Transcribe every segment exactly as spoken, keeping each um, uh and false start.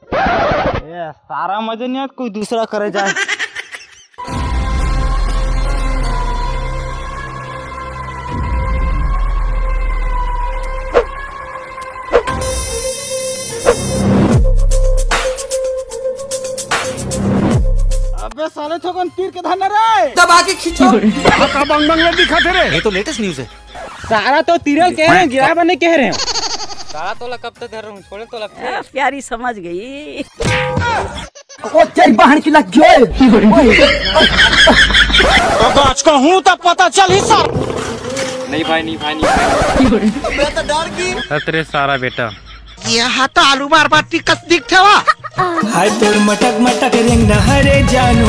ए, सारा मजे नहीं आत, कोई दूसरा करे जाए। अबे साले, थोकन तीर के धरना रे। दबा के खींचो। का बंग बंग दिखा थे रे? ये तो लेटेस्ट न्यूज़ है। सारा तो तीरल कह रहे हैं, गिरा बने कह रहे हैं। सारा तोला कब तक धर रहूं, छोड़े तोला फिर। आ, प्यारी समझ गई। ओ तेरी बहन की लग गई। अब आज का हूं तब पता चल ही सर। नहीं भाई, नहीं भाई, नहीं भाई। मैं तो डर गई। हट रे सारा बेटा। ये हाथ आलू मार बाटी कस दिख ठेवा। हाय तोर मटक मटक रेंगना हरे जानू।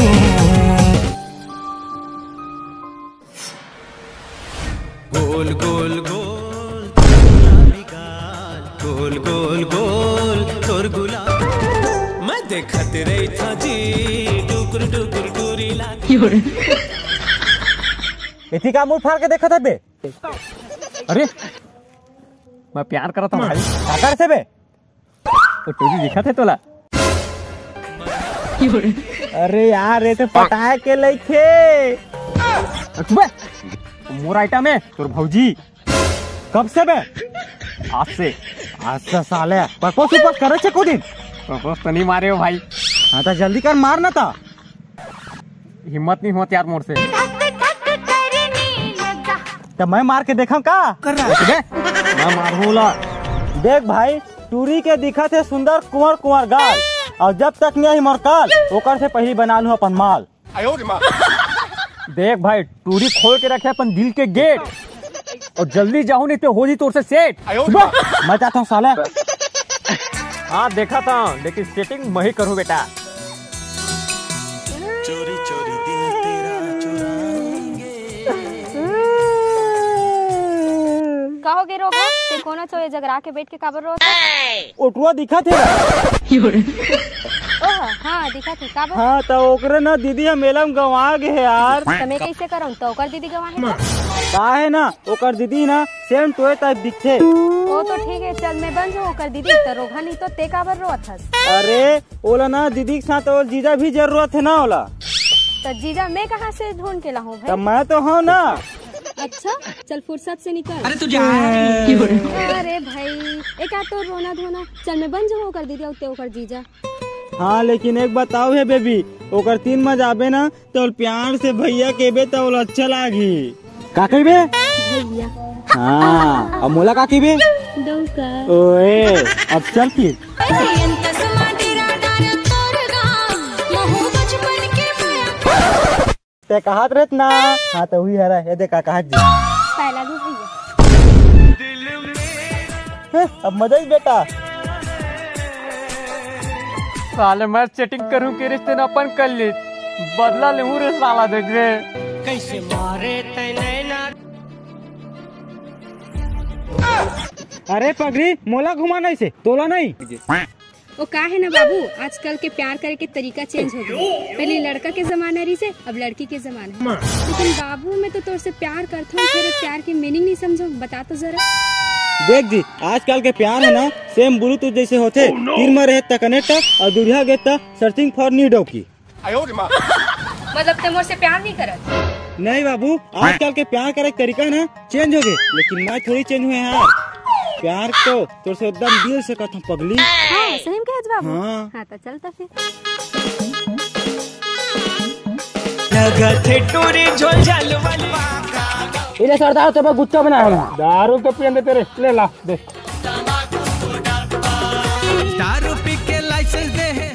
गोल गोल गोल तोर गुलाबी गाल, गोल गोल गोल तोर गुलाब। मैं देखत रही था जी, टुकुर टुकुर टूरी लागे। एती का मुंह फाड़ के देखत है बे? अरे, मैं प्यार करत हूं भाई। का कर से बे? तो टूरी दिखत है तोला। अरे यार, ये तो पटाए के लइक हे। अबे, मोर आइटम है तोर भौजी। कब से बे? आज से। आज से साले। परपोज उपज करे छे को दिन? परपोज तो नहीं मारे हो भाई। हाँ, तो जल्दी कर, मार ना ता। हिम्मत नहीं होत यार मोर से। तो मैं मार के देखा का? कर रहा है। देख, मैं मारहूं ला। देख भाई, टूरी के दिखत हे सुंदर कुंवर कुंवर गाल, और जब तक नहीं आई मोर काल, ओकर से पहली बना लूं अपन माल। देख भाई, टूरी खोल के रखे अपन दिल के गेट, और जल्दी जाहू नहीं तो हो जी तोर से सेट। मैं जाता हूँ साले। हाँ, देखा था, लेकिन सेटिंग मैं ही करूँ बेटा। चोरी चोरी दिल तेरा चुराएंगे। का हो गे रोगो? ते कोनो चोए जगरा के बैठ के काबर रोत हे? ओटुआ दिखत हे। ओह, हाँ, दिखत हे। काबर? हाँ, त ओकरे ना दीदी ह मेला में गंवा गे हे यार। त मैं कैसे करऊं? त ओकर दीदी गंवा हे त? का हे ना, ओकर दीदी ना सेम टोए टाइप दिखथे। ओ तो ठीक है, चल मैं बन जाऊं ओकर दीदी, त रोगहा नहीं तो ते काबर रोत हस? अरे, ओला ना दीदी के साथ ओला जीजा भी जरूरत है ना ओला। त जीजा मैं कहाँ से ढूंढ के लाऊं भाई? त मैं तो हूँ ना। अच्छा, चल फुर्सत से निकल। अरे तू जा। अरे भाई, एक आ तो रोना धोना। चल मैं बन जाऊं ओकर दीदी, अउ ते ओकर जीजा। हाँ, लेकिन एक बताओ हे बेबी, ओकर तीन में जाबे ना, तो प्यार से भैया केबे तो ओला अच्छा लागी। का कहिबे? भैया। हाँ, अब मोला का कहिबे? डौका। ओए, अब चल फिर। ते कहात रहत ना? हाँ, तो हुई हरा, ये देखा कहात जी। पहला भी भैया। हैं, अब मजा ही बेटा। साले मैं सेटिंग करूं के रिश्ते न अपन कर ली, बदला लेहूं रे साला, देख रे। कैसे मारे तैने ना। अरे पगली, मोला घुमाना इसे, तोला नहीं। ओ का है ना बाबू, आजकल के प्यार करे के तरीका चेंज हो गया। पहले लड़का के जमाना रहिसे, अब लड़की के जमाना है। लेकिन बाबू, मैं तो तोर से प्यार करता हूँ, तेरे प्यार की मीनिंग नहीं समझो, बता तो जरा। देख जी, आजकल के प्यार है ना, सेम ब्लूटूथ जैसे होथे। तीर में रहे त कनेक्ट और दूरिहा गे त सर्चिंग फॉर न्यू डौकी। मतलब ते मोर से प्यार नहीं करत? नहीं बाबू, आजकल के प्यार करे के तरीका ना चेंज हो गए, लेकिन मैं थोड़ी चेंज हुए यार। प्यार तो तोर से एकदम दिल से करता हूँ पगली। हाँ, सही में कहत बाबू। हाँ। हाँ, तो चल तो फिर। लगत हे टोरी झोल झाल वाली। इले सरदार, तो गुच्चा बना है। दारू तो पियन दे तेरे, ले ला दे। दारू पी के लाइसेंस दे है।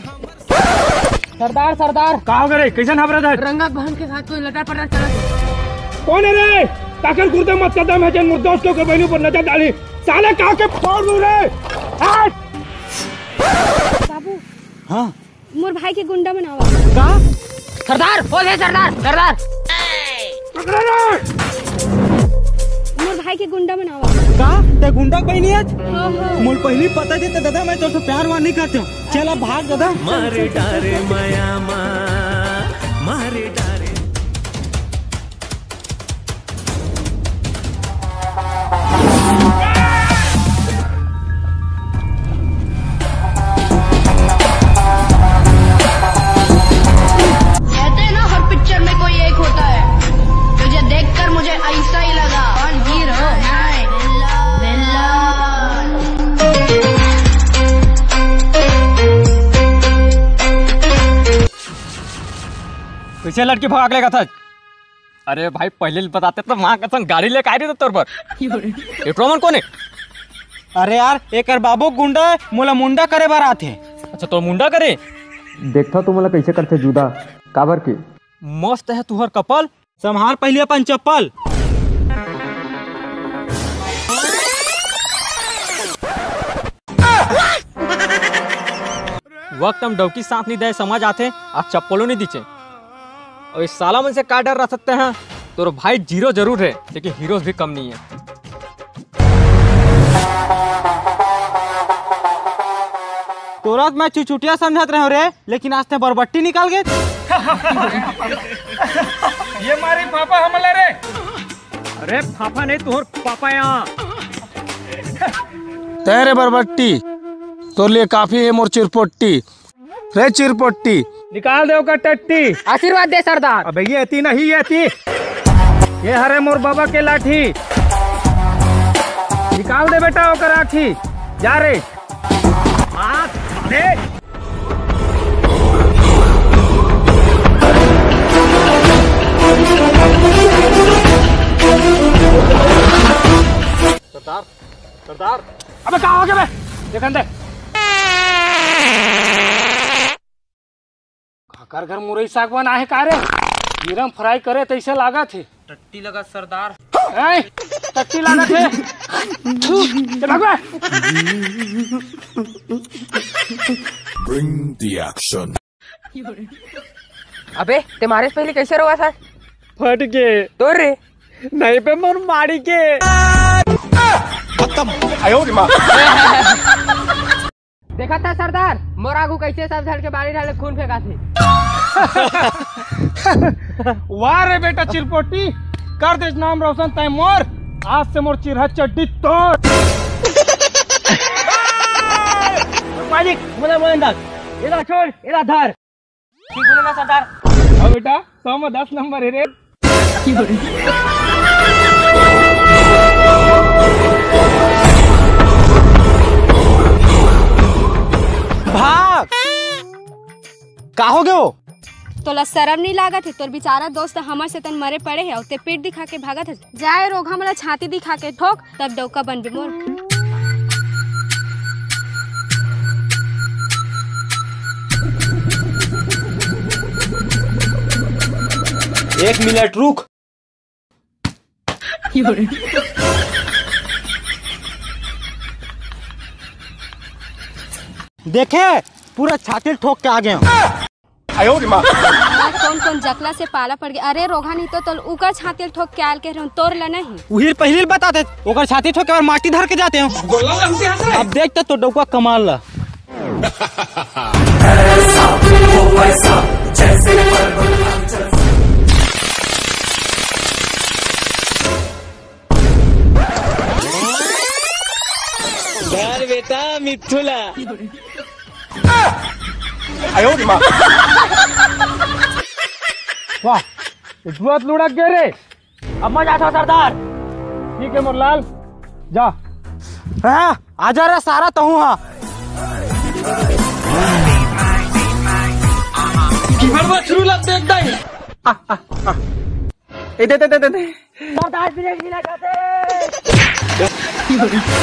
सरदार, सरदार। का हो गे रे? कैसन हबरा था? रंगा बहन के साथ कोई लटर पटर चलत हे। कौन है रे? ताकर गुर्दा मत कदम है जन मुर्दोस के ऊपर बहनों पर नजर डाली। साले का के फोड़ दूं रे। हट! बाबू। हाँ। मोर भाई के गुंडा बनावा। का? सरदार, बोल हे सरदार, सरदार। पकड़ो रे। मोर भाई के गुंडा बनावा। का? ते गुंडा पहिली आज? हाँ, हाँ। मोर पहिली पता दे त दादा, मैं तोर से प्यार वार नहीं करते हूँ। चल अब भाग दादा। मारे डारे माया मा, मारे डारे। कहते हैं ना, हर पिक्चर में कोई एक होता है। तुझे देखकर मुझे ऐसा ही लगा। कौन हीरो? मैं विलन। कैसे लड़की भगा के लेगा था? अरे भाई, पहले बताते तो माँ कसम गाड़ी लेके आ रही तो तोर बर। ये टोमन कौन है? अरे यार, एकर बाबू गुंडा है, मोला मुंडा करे बर आथे। अच्छा, तो मुंडा करे? देखता तो मोला कैसे करथे जुदा, काबर के? मस्त है तुहर कपल। संभार पहले अपन चप्पल। वक्त हम डौकी साथ नहीं दे, समझ आथे, आज चप्पलों नहीं दीचे। और इस साला मन से का डर रह सकते हैं? तोर भाई जीरो जरूर है, लेकिन हीरोज भी कम नहीं है। तोरा तो मैं चुचुटिया समझत रहे रे, लेकिन आज ते बरबट्टी निकाल गए। ये मारी पापा हमला रे। अरे पापा नहीं, तोर पापा यहाँ। तैं रे बरबट्टी, तोर लिए काफी है मोर चिरपोट्टी। रे चिरपोट्टी। निकाल दे ओकर टट्टी। आशीर्वाद दे सरदार। अबे ये एती नहीं, ये एती। ये हरे मोर बाबा के लाठी। निकाल दे बेटा ओकर आँखी। जा रे। आ, साले। सरदार, सरदार। अबे का हो गया बे? देखन दे। काकर घर मुरई साग बना है का रे? जीरा म फ्राई करे तैसे लागत है। टट्टी लगा सरदार। ए, टट्टी लागत है। थू, चल भाग बे। Bring the action। अबे, ते मारे से पहले कैसे रोवा था? फट के। तोर रे? नहीं बे, मोर मारी के। खत्म। आयो रे माँ। देखा था सरदार, मोर आगू कैसे सब झन के बाड़ी डाले खून फेंका थे। वाह रे बेटा चिरपोटी, कर दे नाम रोशन तय मोर, आज से मोर चिरहा चड्डी तोर। मालिक, बोला मोहन दास, एला छोड़, एला धर। ठीक बोले ना सरदार। हाँ बेटा, सौ में दस नंबर है रे। भाग। का हो गयो? तोला शरम नहीं लागत है? तोर बेचारा दोस्त हमर से तन मरे पड़े है और ते पीठ दिखा के भागत है। जाए रोगहा मोला छाती दिखा के ठोक, तब डौका बनबे मोर। एक मिनट रुक। देखे, पूरा छाती ठोक के आ गए। आयो रे माँ। हाँ, कौन कौन जकला से पाला पड़ गया। अरे रोगहा नहीं तो तोल उकर छाती ठोक के आल के रहूं, तोर ला नहीं। उहिर पहले बता दे, ओकर छाती ठोक के और माटी धर के जाते हो। अब देख तो, तो डौका कमाल ला। धर बेटा मिथुला। आयो रे माँ। वाह, ये जुआत लुढ़क गए रे। अब मैं जाता हूँ सरदार। ठीक है मोरलाल, जा। हाँ, आजा रे सारा तहूँ हा। गिबर बछरू ला देख दाई। आ, आ, आ। ए, दे, दे, दे, दे, दे। सरदार ब्रेक नहीं लगाते।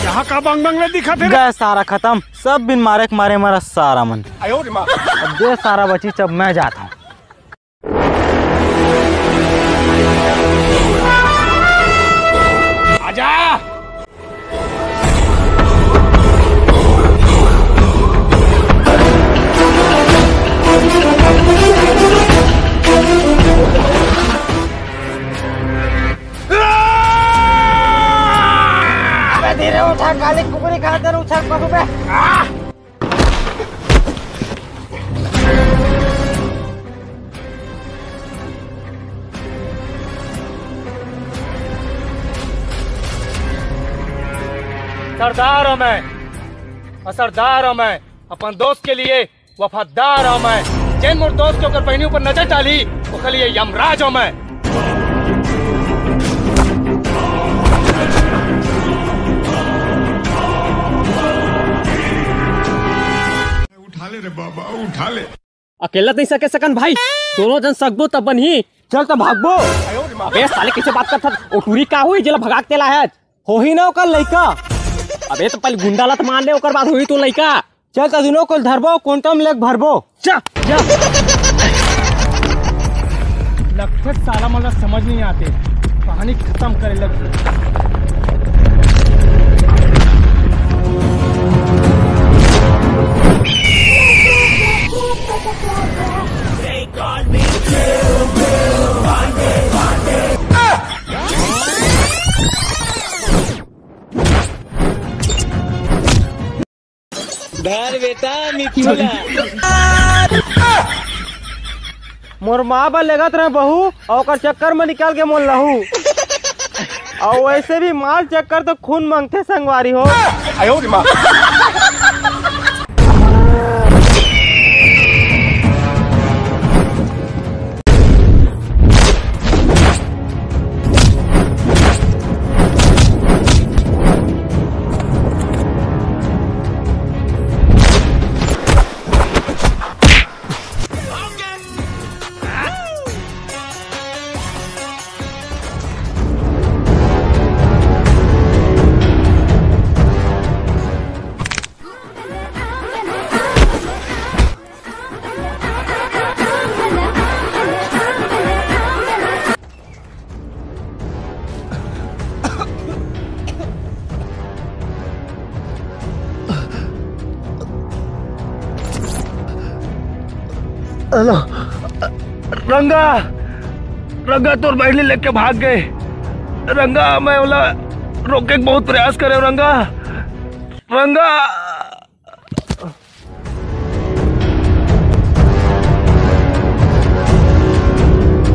यहाँ का बंग बंग में दिखा थे? गए सारा खत्म, सब बिन मारे के मारे मरा सारा मन। आयो रे माँ। अब दे सारा बची, जब मैं जाता हूँ। आजा। तेरे उठा काली कुकरी खा कर उछल पड़ू बे। सरदार हंव मैं, असरदार हंव मैं, अपन दोस्त के लिए वफादार हंव मैं। जेन मोर दोस्त के ओकर बहिनी ऊपर नजर डाली, ओकर लिए यमराज हंव मैं। उठा ले रे बाबा, उठा ले। अकेला त नइ सके सकन भाई, दोनों झन सकबो तब बनही। चल त भागबो। अबे साले, कइसे बात करथस? ओ टूरी का होही जेला भगा के तेला हे? होही ना ओकर लइका। अबे त पहिली गुंडा ला त मार ले, ओकर बाद होही तो लइका। चल त दुनों ल धरबो, कोंटा म लेके भरबो। जा, जा। लगथे साला मन ला समझ नइ आत हे, कहानी खतम करे लगही। धर बेटा मिथुला। मोर माँ बर लेगत रहे बहू, अउ ओकर चक्कर म निकल गे मोर लहू। अउ वइसे भी माल चक्कर तो खून मांगथे संगवारी हो। हेलो, रंगा, रंगा, तोर बहिनी लेके भाग गे। रंगा, मैं ओला रोके के बहुत प्रयास करे, रंगा, रंगा।